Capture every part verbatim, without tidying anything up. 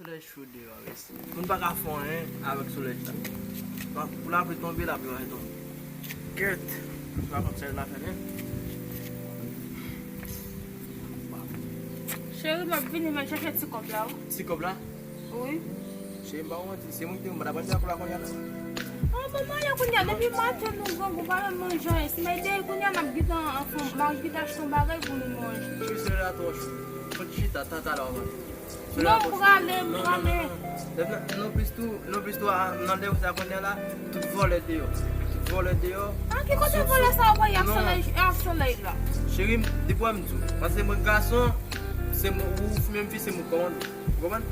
Solèy cho deyò, mesye. Moun pa ka fè anyen avèk solèy sa. Pa, pou lapli tonbe, lapli va tonbe. Kèt. Ou pa konn sa l ap fè, non. Cheri, m ap vini, men chèche ti kòb la, wi. Ti kòb la? Wi. Cheri, m pa w manti, se mwen ki te mwen ta pral fè kòb la kounye a la. An, bon, mwen ale kounye a, depi maten nou grangou, pa menm manje anyen. Si mwen te kounye a, m ap gentan, anfen, m ap gentan achte yon bagay pou nou manje. Cheri, se la twò cho. Fò chita, ta, talè w ap manje. Non, m prale, m prale. Non, non, non, non. Non, plis tou, non, plis tou, a, nan lè sa kounye a la, tout vòlè deyò. Tout vòlè deyò. A, ki kote vòlè sa yo voye ak solèy, ak solèy la? Cheri, m, depi w wè m di w. Paske mwen gason, se mwen, ou menm fi, se mwen k kòmande w. Ou konprann?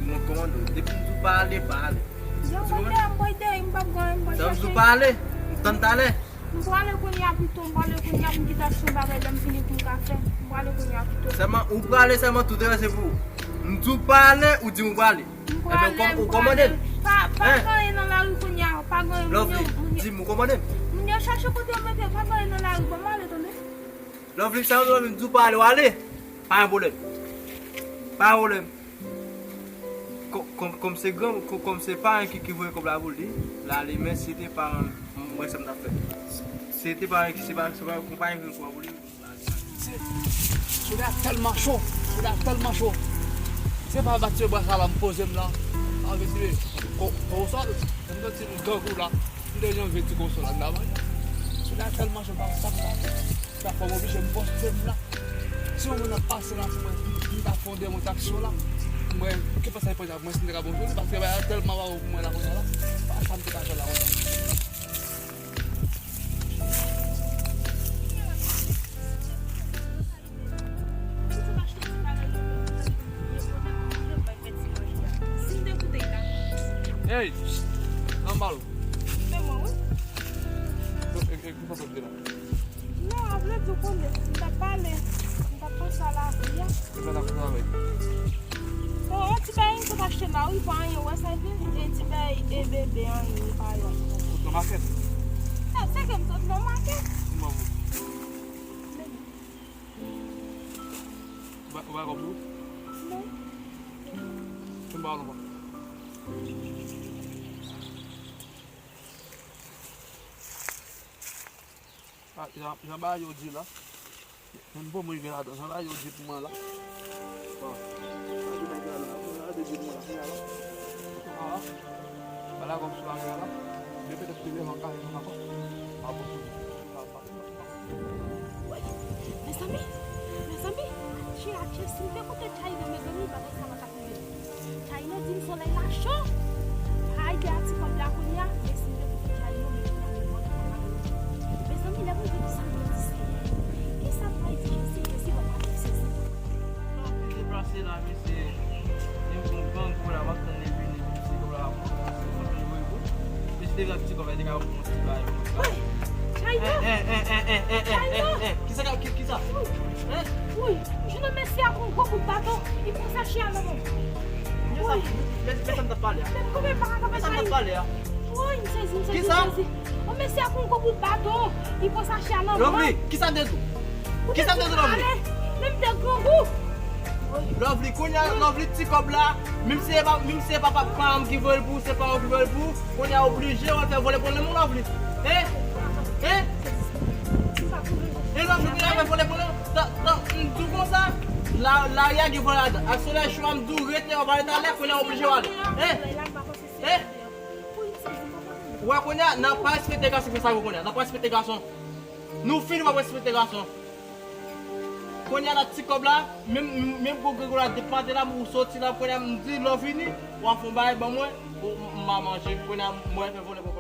Mwen k kòmande w. Depi m di w pa ale, pa ale. Yo, mwen deyò, m boy deyò, m p ap gen anyen, m pral chache. Sa m di w pa ale, m tann talè. M prale kounye a pito, m prale kounye a pou m kite achte yon bagay, lè m fini pou m ka fè. M prale kounye a pito. Sèlman, ou prale sèlman, tout erè se pou ou. M di w pa ale, ou di m ou prale. M prale, m prale. Ebyen, ou kòmande m. Pa, pa gen anyen nan lari kounye a, pa gen anyen. Lovely, di m ou kòmande m. Moun yo chache kote yo mete, pa gen anyen nan lari, ban m ale, tande. Lovely, sa m di w, m di w pa ale, w ale. Pa gen pwoblèm. Pa gen pwoblèm. Kò-, kòm, kòm se gran, kò-, kòm se paran ki, ki voye kòb la pou li, l ale, men si te paran, m wè sa m t ap fè. Si te paran ki, se pa, se pa, se pa yon gran kòb pou li. Se, solèy a tèlman cho, solèy a tèlman cho. Se pa bati bra sa la, m poze m la. Anvi di, ko-, konsòl, m santi m grangou la. M te janm vle di konsòl la, m la manje. Solèy a tèlman cho, pa sa m ka fè. Sa fè m oblije m poste m la. Si yon moun ap pase la, si mwen, m ta fè yon demwontaksyon la. Mwen, ki fè sa, mwen, si m te ka bon jodi, paske bagay la tèlman ba pou mwen la, kounye a la. Pa sa m te ka fè la, kounye a. Hey! Anba l. Se mwen, wi. E, e, e, ki fason l te la? Non, a vle di w konnen, m t ap pale, m t ap panse a lavi a. Kisa w t ap travay? Bon, yon ti bagay m sot achte la, wi, pa anyen, wè sa vle? E ti bagay, e bebe, anyen, li pa la. Ou t nan makèt? Sa, se ke m sot nan makèt. Kòman pou? Ou pa, ou pa kòb tou? Non. Fè m ba w lontan. Ah, jan, jan bagay yo di la. Men bon, mwen gen ladan. Jan bagay yo di pou mwen la. Bon. Sa ki bagay la, la, la, de di pou mwen la, la, la. Ah, bagay la kòm sou la, la. Men petèt ke lè mwen ka fè ankò. Ah, bon, bon. Woy, mezanmi, mezanmi, China, China, si m te kote China, mezanmi, bagay sa pa t ap rive. China di m solèy la cho. Ay, de a ti kòb la kounye a, men si m te kote China, men kounye a, men mwen pa ka rive. Mezanmi, lè mwen di sa, mwen di, Senyè, kisa m pral di Jezi, Jezi pa pral sezi. Lòt li deplase la, mesye, li vin grangou la, m ap tann li vini, ti kòb la, m ap pran, se konn li voye pou. Li te vin ak ti kòb la, li te ka pran yon ti bagay konsa. Woy! China! Eh, eh, eh, eh, eh, eh, eh, eh, eh, eh, kisa ka, ki, kisa? Woy! Hein? Woy! M jwenn yon mesye ak yon gwo bout baton, li pran sache a nan men m. Woy! Men, men sa m t ap pale a. Men m kanpe m pa ka kanpe. Men sa m t ap pale a. Woy, m sezi, m sezi, m sezi. Yon mesye ak yon gwo bout baton, li pran sache a nan men m. Lovely, kisa m te di w? Kisa m te di w, Lovely? Ale, men m te grangou. Lovely, kounye a, Lovely, ti kòb la, menm si se pa, menm si se pa, pa, pa m ki voye l pou ou, se pa ou ki voye l pou ou, kounye a oblije w al fè vòlè pwoblèm ou, Lovely. Hein? Hein? E Lovely, kounye a fè vòlè pwoblèm. Tan, tan, m di w konsa, la, lari a gen vòlè ladan. Ak solèy cho a, m di w rete, w ap ale talè, kounye a oblije w ale. Hein? Hein? Ou wè kounye a, n ap pa respekte gason konsa, kounye a, n ap pa respekte gason. Nou fini, w ap respekte gason. Kounye a la ti kòb la, menm, menm gwo grangou la deplante la, ou soti la, kounye a m di lè w vini, w ap fè yon bagay ban mwen, ou, m, m a manje, kounye a mwen fè vòlè pou